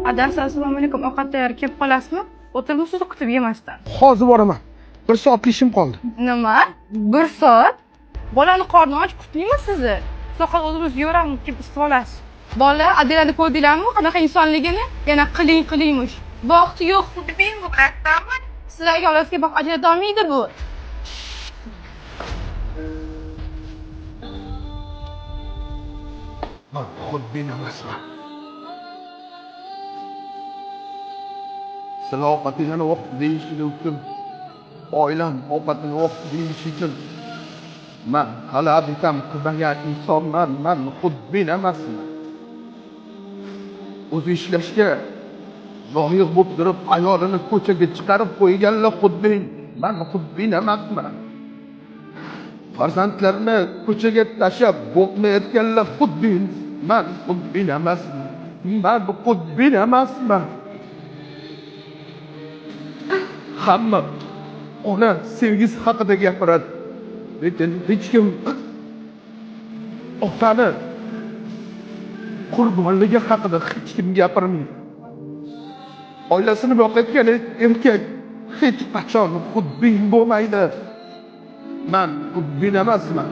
Adasi, assalomu alaykum. Ovqat tayyor, kelib qolasizmi? O'tiribsiz kutib yemasdan. Hozir boraman. Bir soatlik ishim qoldi. Nima? Bir soat? Bolani qorni och, kutmaymi sizni? Soqol o'zimiz yeveramiz, kelib isitib olasiz. Bola Adelani ko'rdinglarmi? Qanaqa insonligini? Yana qiling qilingmish. Vaqti yo'q, xudbin bu, bilasizmi? Sizlarga olasizga vaqt ajrata olmaydi bu. Man xudbin emasman. Sizlar ovqatinglarni vaqtida yeyishinglar uchun, oilam ovqatini vaqtida yeyishi uchun man talab etam qilmagan insonman, man xudbin emasman. O'zi ishlashga loyiq bo'lib turib, ayolini ko'chaga chiqarib qo'yganlar xudbin, man xudbin emasman. Farzandlarini ko'chaga tashlab boqmayotganlar xudbin, man xudbin emasman. Man xudbin emasman. Hamma ona sevgisi haqida gapiradi. Lekin hech kim otani qurbonligi haqida hech kim gapirmaydi. Oilasini boqayotgan erkak hech qachon xudbin bo'lmaydi. Man xudbin emasman.